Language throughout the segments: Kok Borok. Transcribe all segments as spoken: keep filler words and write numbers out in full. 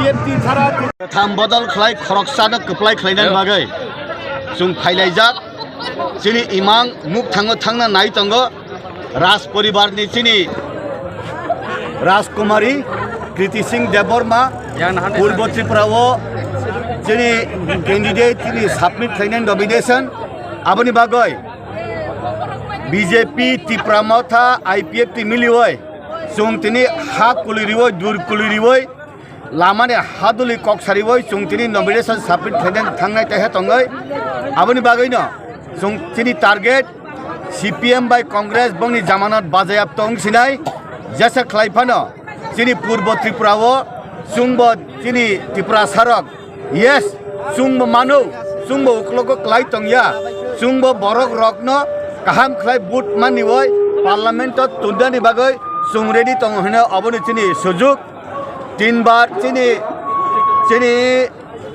Tham bodol khlai khoroksano kwplai khlainani bagwi chwng phailaijak. Chini imang mukthango thangna nai tongo. Raj poribarni chini Rajkumari Kriti Singh Debbarma Purbo Tripura o chini candidate chini submit khlainani nomination. Aboni bagwi B J P, Tipra Motha, I P F T miliwi chwng tini ha kuliriwi, dur kuliriwi, lamani haduli kok sariwi chwng tini nomination submit khlainani thangnai taiha tongwi. Aboni bagwino chwng chini target C P M bai Congress bongni jamanat bajayap tong sinai. Jesa khlai phano chini Purbo Tripura o chwngbo chini Tiprasarok, yes, chwngbo mano, chwngbo uklogo klai tongya, chwngbo borok rokno kaham khlai vote maniwi parliament o tundani bagwi chwng ready tongo hino. Aboni chini sujuk. Tinbar chini, chini,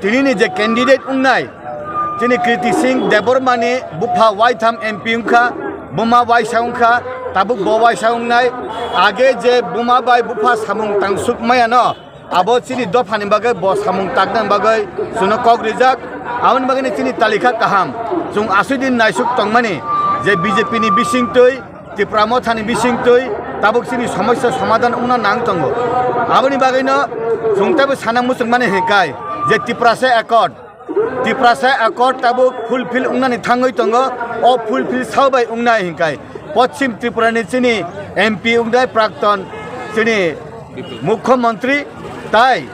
tinini je candidate wngnai, chini Kriti Singh Debbarmani bupha waitham M P wngkha, buma waisa wngkha, tabuk bo waisa wngnai. Age je buma bai bupha samung tangsuk mayano, abo chini dophani bagwi bo samung taknani bagwi chwngno kok rijak. Aboni bagwino chini talikha kaham, chwng aswk din naisuk tongmani je B J P ni bisingtwi Tipra Mothani bisingtwi tabuk chini somosya somadhan wngna nang tongo. Aboni bagwino chwng teibo sana muchungmani hinkai je Tiprasa Accord, Tiprasa Accord tabuk fulfill wngnani thangwi tongo. O fulfill sao bai wngnai hinkai Poschim Tripura ni chini M P wngnai prakton chini Mukhyamantri tai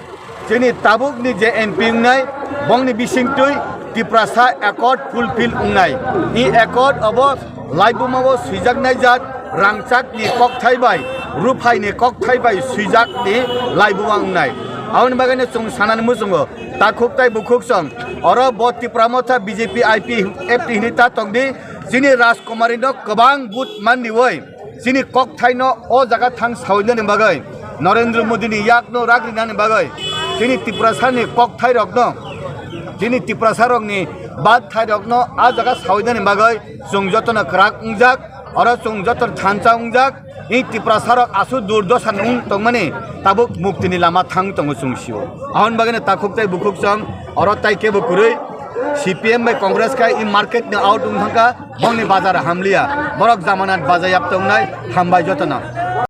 chini tabukni je M P wngnai, bongni bisingtwi Tiprasa Accord fulfill wngnai. I accord obo laibuma o swijaknai jat rangchakni kokthai bai, ruphaini kokthai bai swijakni laibuma wngnai. Aboni bagwino chwng sanani muchungo takhuk tai bukhuk song oro bo Tipra Motha B J P I P F T hinwi ta tongdi, chini Rajkumari no kwbang vote mandiwi. Chini kokthaino o jaga thang sawinani bagwi, Narendra Modini yakno ragrinani bagwi, chini Tiprasani kokthairokno, chini Tiprasarokni bathairokno a jaga sawinani bagwi chwng jotono kwrak wngjak, oro chwng joto thansa wngjak. I Tiprasarok aswk durdosa wng tongmani tabuk muktini lama thang tongo chwng sio. Aboni bagwino takhuk tei bukhuk chwng oro tai kebo kwrwi C P M bai Congress khai i market ni out wng thangkha. Bongni bazar hamliya, borok jamanat bazayap tongnai, hambai jotono.